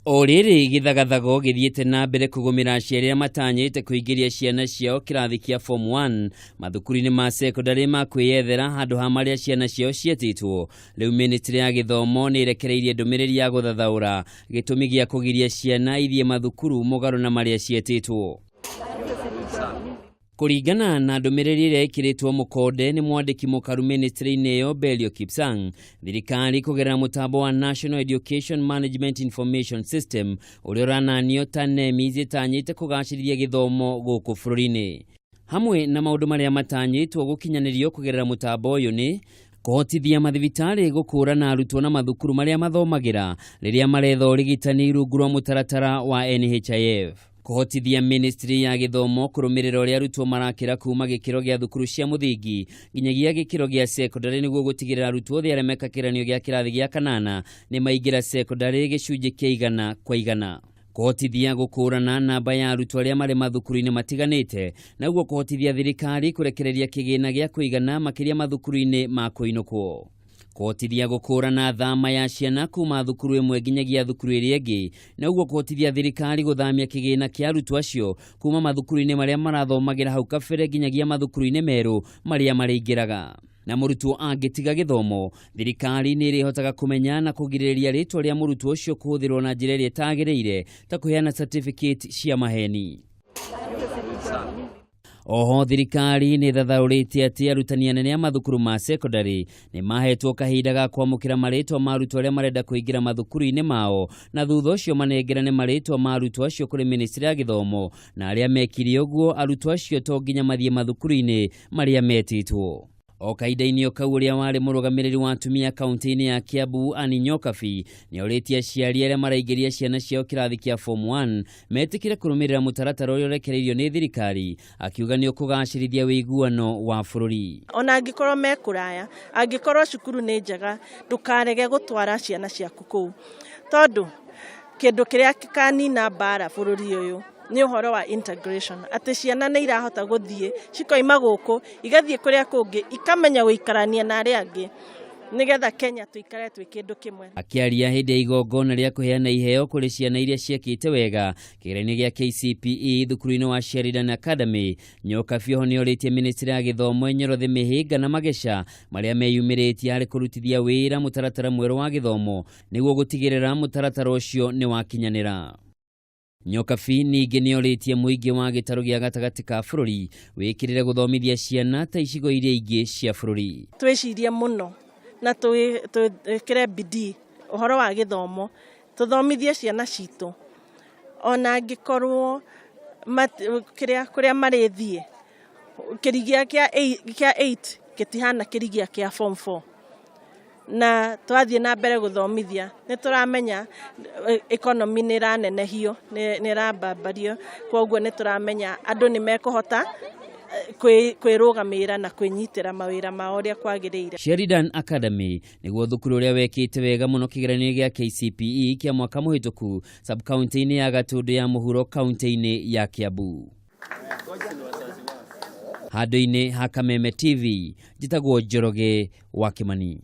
O rĩrĩ gĩthagathago gĩthiĩte na mbere kũgũmĩra aciari arĩa matanyĩte kũingĩria ciana ciao kĩrathi kĩa Form 1 mathukuru-inĩ ma sekondarĩ ma kwĩyethera handũ ha marĩa ciana ciao cietĩtwo. Rĩu Ministry ya Gĩthomo nĩ ĩrekereirie ndũmĩrĩri ya gũthathaũra gĩtũmi gĩa kũgiria ciana ithiĩ mathukuru mũgarũ na marĩa cietĩtwo. Kũringana na ndũmĩrĩri ĩrĩa ĩkĩrĩtwo mũkonde nĩ mwandĩki mũkaru ministry-inĩ ĩyo Belio Kipsang, thirikari kũgerera mũtambo wa National Education Management Information System ũrĩa ũrananio ta NEMIS ĩtanyĩte kũgacĩrithia gĩthomo gũkũ bũrũri-inĩ. Hamwe na maũndũ marĩa matanyĩtwo gũkinyanĩrio kũgerera mũtambo ũyũ nĩ kũhotithia mathibitarĩ gũkũũrana arutwo na mathukuru marĩa mathomagĩra rĩrĩa maretha ũrigitani rungu rwa mũtaratara wa NHIF. Kũhotithia ministry ya gĩthomo kũrũmĩrĩra ũrĩa arutwo marakĩra kuma gĩkĩro gĩa thukuru cia mũthingi nginyagia gĩkĩro gĩa sekondarĩ nĩguo gũtigĩrĩra arutwo othe arĩa meka kĩgeranio gĩa kĩrathi gĩa kanana nĩ maingĩra sekondarĩ gĩcunjĩ kĩa 100%. Kũhotithia gũkũũrana namba ya arutwo arĩa marĩ mathukuru-inĩ matiganĩte naguo kũhotithia thirikari kũrekereria kĩgĩna gĩa kũigana makĩria mathukuru-inĩ ma kũinũkwo. Kũhotithia gũkũũrana thama ya ciana kuma thukuru ĩmwe nginyagia thukuru ĩrĩa ĩngĩ naguo kũhotithia thirikari gũthamia kĩgĩna kĩa arutwo acio kuma mathukuru-inĩ marĩa marathomagĩra hau kabere nginyagia mathukuru-inĩ merũ marĩa marĩingĩraga. Na mũrutwo angĩtiga gĩthomo, thirikari nĩ ĩrĩhotaga kũmenya na kũgirĩrĩria rĩtwa rĩa mũrutwo ũcio kũhũthĩrwo na njĩra ĩrĩa ĩtagĩrĩire ta kũheana certificate cia maheni. Oho thirikari nĩ ĩthathaũrĩte atĩ arutani anene a mathukuru ma sekondarĩ nĩ mahetwo kahinda ga kwamũkĩra marĩtwa ma arutwo arĩa marenda kũingĩra mathukuru-inĩ mao na thutha ũcio manengerane marĩtwa ma arutwo acio kũrĩ ministry ya gĩthomo, na arĩa mekire ũguo arutwo acio to nginya mathiĩ mathukuru-inĩ marĩa metĩtwo. O kahinda-inĩ o kau ũrĩa warĩ mũrũgamĩrĩri wa atumia kaunti-inĩ ya Kiambu Anne Nyokabi nĩ orĩtie aciari arĩa maraingĩria ciana ciao kĩrathi kĩa Form 1 metĩkĩre kũrũmĩrĩra mũtaratara ũrĩa ũrekereirio nĩ thirikari, akiuga nĩ ũkũgacĩrithia ũiguano wa bũrũri. Ona angĩkorwo me kũraya, angĩkorwo cukuru nĩ njega, ndũkarege gũtwara ciana ciaku kũu, tondũ kĩndũ kĩrĩa gĩkanina mbara bũrũri ũyũ nĩ ũhoro wa integration, atĩ ciana nĩ irahota gũthiĩ cikoima gũkũ igathiĩ kũrĩa kũngĩ ikamenya gũikarania na arĩa angĩ nĩgetha Kenya tũikare twĩ kĩndũ kĩmwe. Akĩaria hĩndĩ ya igongona rĩa kũheana iheo kũrĩ ciana iria ciekĩte wega kĩgeranio gĩa KCPE thukuru-inĩ wa Sheridan Academy, Nyokabi oho nĩorĩtie ministry ya gĩthomo ĩnyorothe mĩhĩnga na mageca marĩa meyumĩrĩtie harĩ kũrutithia wĩra mũtaratara mwerũ wa gĩthomo nĩguo gũtigĩrĩra mũtaratara ũcio nĩ wakinyanĩra. Nyokabi ningĩ nĩorĩtie mũingĩ wa gĩtarũ gĩa gatagatĩ ka bũrũri wĩkĩrĩre gũthomithia ciana ta icigo iria ingĩ cia bũrũri. Twĩcirie mũno na twĩkĩre bidii ũhoro wa gĩthomo, tũthomithie ciana citũ ona angĩkorwo kũrĩa marĩthiĩ kĩrigia kĩa 8 gĩtihana kĩrigia kĩa form 4, na twathiĩ na mbere gũthomithia nĩ tũramenya economy nĩ ĩranenehio, nĩ ĩrambambario, koguo nĩ tũramenya andũ nĩ mekũhota kwĩrũgamĩrĩra na kwĩnyitĩra mawĩra mao ũrĩa kwagĩrĩire. Sheridan Academy nĩguo thukuru ũrĩa wekĩte wega mũno kĩgeranio gĩa KCPE kĩa mwaka mũhĩtũku sub-county-inĩ ya Gatũndũ ya mũhuro kaunti-inĩ ya Kiambu. Handũ-inĩ ha Kameme TV, njĩtagwo Njoroge wa Kimani.